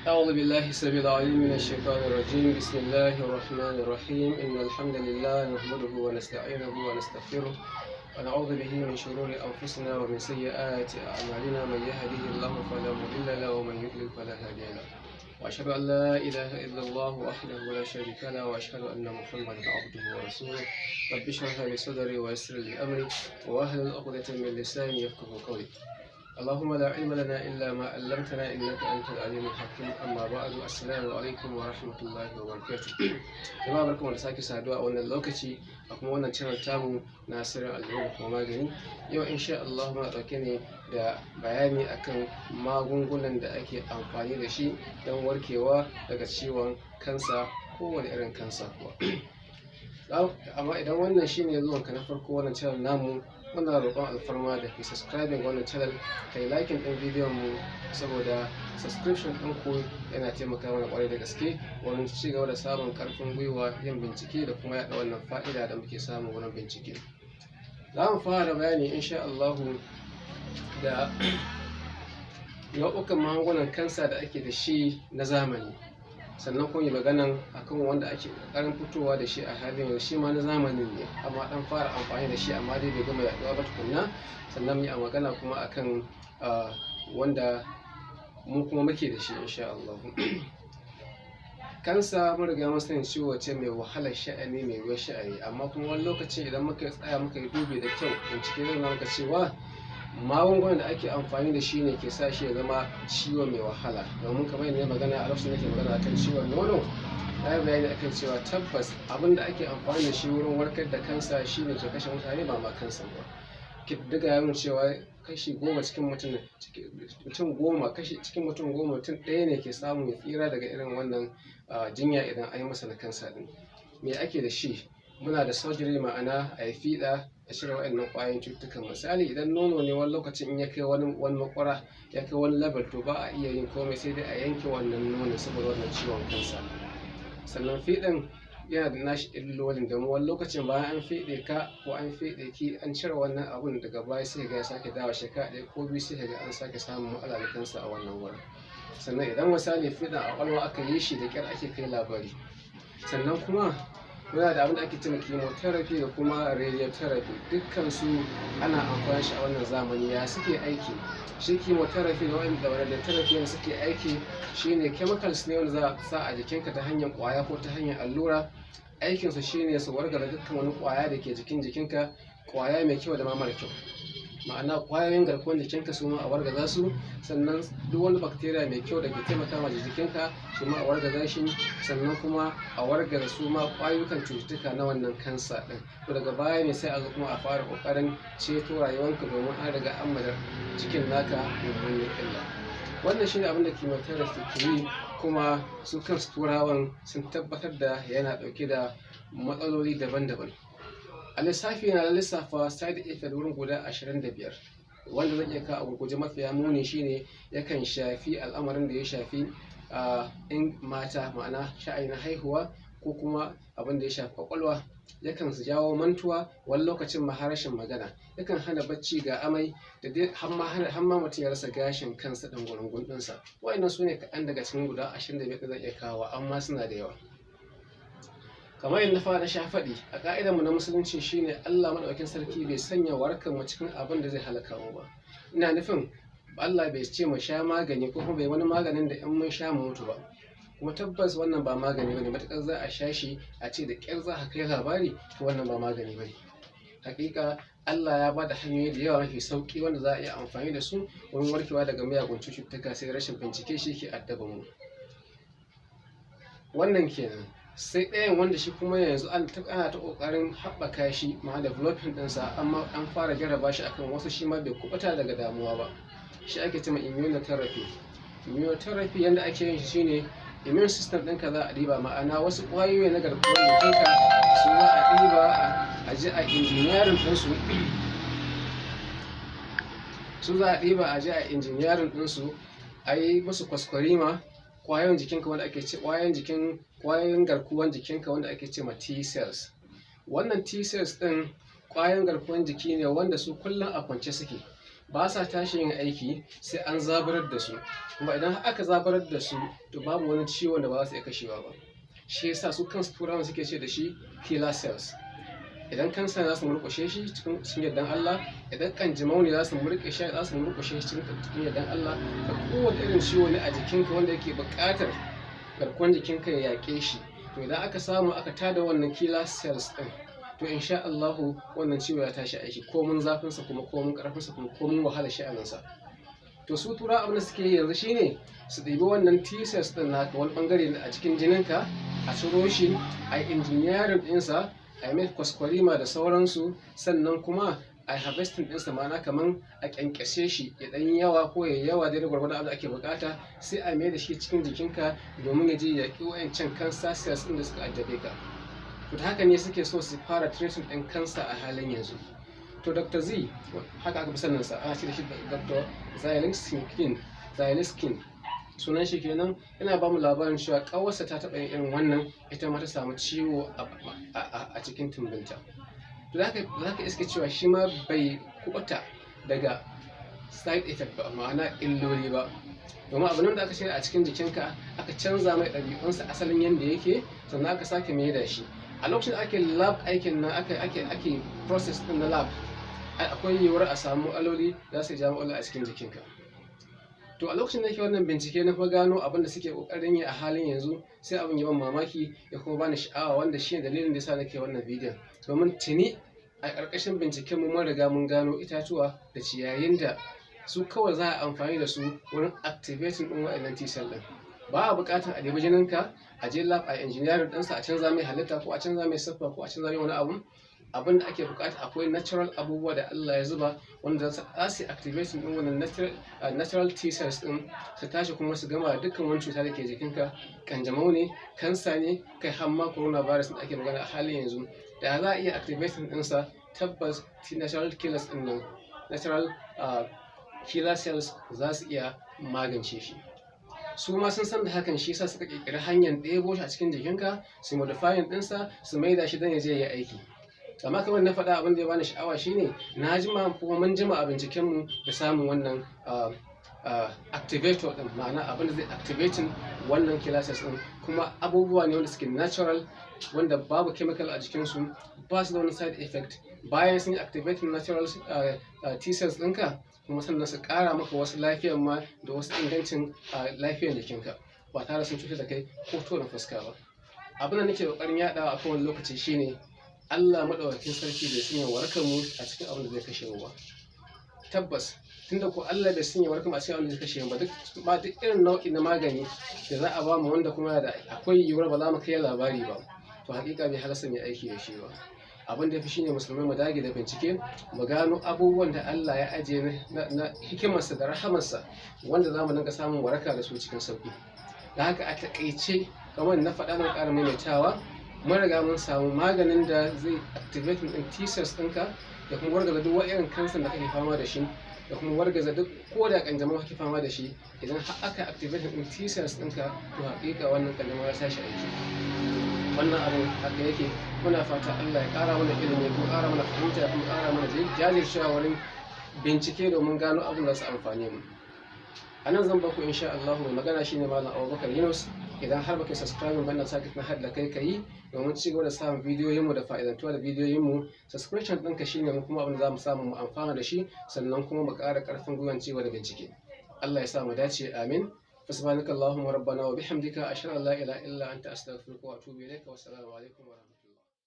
أعوذ بالله السميع العليم من الشيطان الرجيم. بسم الله الرحمن الرحيم. إن الحمد لله نحمده ونستعينه ونستغفره ونعوذ به من شرور أنفسنا ومن سيئات أعمالنا. من يهده الله فلا مضل له ومن يضلل فلا هادي له، وأشهد أن لا إله إلا الله وحده لا شريك له، وأشهد أن محمدا عبده ورسوله. رب اشرح لي صدري ويسر لي أمري واحلل عقدة من لساني يفقهوا قولي. اللهم لا علم لنا إلا ما علمتنا إنك أنت العليم الحكيم. أما بعد، السلام عليكم ورحمة الله وبركاته. Jama'a, barkamu da sake saduwa a wannan lokaci a kuma wannan channel tamu na Sirrin Allura kuma Magani. Yau insha Allah muna ɗauke ne da bayani akan magungunan da ake amfani da shi don warkewa daga ciwon kansa, kowane irin kansa kuwa. Amma idan wannan shine zuwanka na farko wannan channel namu, muna roƙon alfarma da ke subscribing wannan channel, kai liking ɗin bidiyon mu, saboda subscription ɗin ku yana taimaka mana ƙwarai da gaske wurin ci gaba da samun ƙarfin gwiwa yin bincike da kuma yaɗa wannan fa'ida da muke samu wurin bincike. Za mu fara bayani insha Allahu da nau'ukan magungunan kansa da ake da shi na zamani, sannan kuma yi maganan akan wanda ake ƙoƙarin fitowa da shi a halin yanzu, shi ma na zamanin ne amma ɗan fara amfani da shi, amma dai bai gama yaɗuwa ba tukunna. Sannan mu yi magana kuma akan wanda mu kuma muke da shi insha Allah. Kansa, mun riga mun sani, ciwo ce mai wahalar sha'ani, mai wuyar sha'ani, amma kuma wani lokaci idan muka tsaya muka yi dubi da kyau, bincike zai nuna maka cewa magungunan da ake amfani da shi ne ke sa shi ya zama ciwo mai wahala. Domin kamar yadda na magana a lokacin da nake magana akan ciwon nono, na yi bayani akan cewa tabbas abin da ake amfani da shi wurin warkar da kansa shi ne ke kashe mutane, ba ma kansa ba. Ƙididdiga ya nuna cewa kashi 10 cikin mutum, mutum 10, kashi cikin mutum 10, mutum ɗaya ne ke samu ya tsira daga irin wannan jinya idan an yi masa na kansa ɗin. Me ake da shi? Muna da surgery, ma'ana a yi fiɗa a cire waɗannan ƙwayoyin cututtukan. Misali, idan nono ne, wani lokacin in ya kai wani makwara, ya kai wani level, to ba a iya yin komai sai dai a yanke wannan nonon saboda wannan ciwon kansa. Sannan fiɗan yana da nashi illolin, domin wani lokacin bayan an feɗe ka ko an feɗe ki, an cire wannan abun, daga baya sai ga ya sake dawowa. Shekara 1 ko 2 sai ga an sake samun matsala da kansa a wannan wurin. Sannan idan misali fiɗan a ƙwaƙwalwa aka yi shi, da ƙyar ake kai labari. Sannan kuma muna da abin da ake cewa chemotherapy da kuma radiotherapy. Dukkan su ana amfani shi a wannan zamani. Ya suke aiki? Shi chemotherapy da wanda radiotherapy da suke aiki shine chemicals ne wanda za a sa a jikinka ta hanyar ƙwaya ko ta hanyar allura. Aikinsu shine su wargaza dukkan wani ƙwaya da ke jikin jikinka, ƙwaya mai kyau da ma mara kyau, ma'ana ƙwayoyin garkuwar jikinka su ma a wargaza su. Sannan duk wani bacteria mai kyau da ke taimaka ma jikinka, shi ma a wargaza shi. Sannan kuma a wargaza su ma ƙwayukan cututtuka na wannan kansa ɗin. To, daga baya ne sai a zo kuma a fara ƙoƙarin ceto rayuwanka, domin an riga an ma cikin naka mummunan illa. Wannan shine abin da chemotherapy ke yi, kuma su kansu Turawan sun tabbatar da yana ɗauke da matsaloli daban-daban. A lissafi na lissafa side effect wurin guda 25 wanda zan iya kawo a gurguje. Mafiya muni shine yakan shafi al'amarin da ya shafi in mata, ma'ana sha'ani na haihuwa, ko kuma abin da ya shafi kwakwalwa. Yakan jawo mantuwa, wani lokacin ma har rashin magana. Yakan hana bacci, ga amai da dai har ma mutum ya rasa gashin kansa ɗin gurungun ɗinsa. Waɗannan su ne kaɗan daga cikin guda 25 da zan iya kawowa, amma suna da yawa. Kamar yadda na fara sha faɗi, a ƙa'idar mu na Musulunci shine Allah Maɗaukakin Sarki bai sanya warakar mu cikin abin da zai halaka mu ba. Ina nufin Allah bai ce mu sha magani ko kuma bai wani maganin da in mun sha mu mutu ba. Kuma tabbas wannan ba magani bane. Matuƙar za a sha shi a ce da ƙyar za ka kai labari, to wannan ba magani bane. Hakika Allah ya bada hanyoyi da yawa mafi sauƙi wanda za a iya amfani da su wurin warkewa daga miyagun cututtuka, sai rashin bincike shi ke addaban mu. Wannan kenan. Sai ɗayan wanda shi kuma yanzu ana ta ƙoƙarin haɓaka shi, ma'ana developing ɗinsa, amma an fara jarraba shi akan wasu, shi ma bai kuɓuta daga damuwa ba. Shi ake cewa immunotherapy. Immunotherapy, yanda ake yin shi shine immune system ɗinka za a ɗiba, ma'ana wasu ƙwayoyi na garkuwar jikinka su za a ɗiba a je a engineering ɗinsu. Su za a ɗiba a je a engineering ɗinsu, a yi musu kwaskwarima. Ƙwayoyin jikinka wanda ake ce ƙwayoyin jikin, ƙwayoyin garkuwan jikinka wanda ake ce ma T cells. Wannan T cells ɗin ƙwayoyin garkuwan jiki ne wanda su kullum a kwance suke. ba sa tashi yin aiki sai an zaburar da su, kuma idan aka zaburar da su to babu wani ciwon da ba za su iya kashewa ba. Shi yasa su kansu Turawan suke ce da shi killer cells. Idan kansa za su murƙushe shi cikin yardan Allah, idan kanjamau ne za su murƙushe shi cikin yardan Allah, da kowane irin ciwo ne a jikinka wanda yake buƙatar garkuwar jikinka ya yaƙe shi, to idan aka samu aka tada wannan killer cells ɗin, to insha Allahu wannan ciwo ya tashi aiki, komun zafinsa kuma komun ƙarfinsa kuma komun wahalar sha'aninsa. To su Turawa abin da suke yi yanzu shine su ɗibi wannan T cells ɗin naka, wani ɓangare a cikin jininka, a ciro shi, a yi engineering ɗinsa, a yi mai kwaskwarima da sauransu, sannan kuma a yi harvesting ɗinsa, ma'ana kaman a ƙyanƙyashe shi ya ɗan yawa ko ya yawa daidai gwargwadon abin da ake buƙata, sai a mai da shi cikin jikinka domin ya je ya yaƙi wa'incan cancer cells ɗin da suka addabe ka. To ta haka ne suke so su fara treating ɗin cancer a halin yanzu. To Dr. Z, haka aka fi saninsa, ana ce da shi Dr. Zielinski sunan shi kenan, yana ba mu labarin cewa ƙawarsa ta taɓa yin irin wannan, ita ma ta samu ciwo a cikin tumbinta. To za ka iske cewa shi ma bai kuɓuta daga side effect ba, ma'ana illoli ba, domin abin da aka shirya a cikin jikinka aka canza mai ɗabi'unsa asalin yadda yake, sannan aka sake mai da shi. A lokacin da ake lab aikin nan, ake process ɗin na lab, akwai yiwuwar a samu aloli za su ja matsala a cikin jikinka. To a lokacin da nake wannan bincike na fa gano abin da suke ƙoƙarin yi a halin yanzu, sai abin ya ban mamaki ya kuma bani sha'awa, wanda shine dalilin da yasa nake wannan bidiyon. Domin tuni a ƙarƙashin binciken mu mun riga mun gano itatuwa da ciyayin da su kawai za a amfani da su wurin activating ɗin wa'annan T cell ɗin. Ba a buƙatar a ɗebi jininka a je lab a engineering ɗinsa, a canza mai halitta ko a canza mai siffa ko a canza mai wani abu. Abin da ake buƙata, akwai natural abubuwa da Allah ya zuba wanda za su activating ɗin wannan natural T cells ɗin, su tashi kuma su gama dukkan wani cuta da ke jikinka, kanjamau ne, kansa ne, kai har ma coronavirus da ake magana a halin yanzu. Da za a iya activating ɗinsa, tabbas natural killers ɗin nan, natural killer cells za su iya magance shi. Su ma sun san da hakan, shi yasa suka ƙirƙiri hanyar ɗebo shi a cikin jikinka, su modifying ɗinsa, su maida shi don ya je ya yi aiki. Amma kamar na faɗa, abin da ya bani sha'awa shine na jima kuma mun jima a bincikenmu da samun wannan activator ɗin, ma'ana abin da zai activating wannan killer cells ɗin, kuma abubuwa ne wanda suke natural, wanda babu chemical a jikinsu, ba su da wani side effect. Bayan sun yi activating natural T cells ɗinka, kuma sannan su ƙara maka wasu lafiyar ma da wasu ingancin lafiyar jikinka, ba tare sun cutar da kai ko tona fuska ba. Abin da nake ƙoƙarin yaɗawa a kowane lokaci shine Allah maɗaukakin sarki bai sanya warakar mu a cikin abin da zai kashe mu ba. Tabbas tunda ko Allah bai sanya warakar mu a cikin abin da zai kashe mu ba, duk irin nau'i na magani da za a ba mu wanda kuma da akwai yiwuwar ba za mu kai labari ba, to haƙiƙa bai halasta mai aiki da shi ba. Abin da ya fi shine musulmai mu dage da bincike, mu gano abubuwan da Allah ya ajiye na hikimarsa da rahamarsa, wanda za mu dinga samun waraka da su cikin sauƙi. Da haka a taƙaice, kamar na faɗa na ƙara maimaitawa, mun riga mun samu maganin da zai activate ɗin T cells ɗinka da kuma wargaza duk wani irin kansan da kake fama da shi, da kuma wargaza duk ko da ƙanjamau kake fama da shi. Idan har aka activate ɗin T cells ɗinka, to haƙiƙa wannan ƙanjamau ya tashi aiki. Wannan abin haka yake. Muna fata Allah ya ƙara mana ilimi, kuma ƙara mana fahimta, kuma ƙara mana jajircewa wurin bincike domin gano abin da su amfane mu. A nan zan baku insha Allah. Mai magana shine Malam Abubakar Yunus. Idan har baka subscribe ba, na sake na haɗa kai kayi domin ci gaba da samun bidiyoyinmu da fa'idantuwa da bidiyoyinmu. Subscription ɗinka shine mu kuma abin da za mu samu mu amfana da shi, sannan kuma mu ƙara ƙarfin gwiwan ci gaba da bincike. Allah ya sa mu dace, amin. Subhanaka Allahumma rabbana wa bihamdika, ashhadu an la ilaha illa anta, astaghfiruka wa atubu ilaika, wa assalamu alaikum wa rahmatullahi.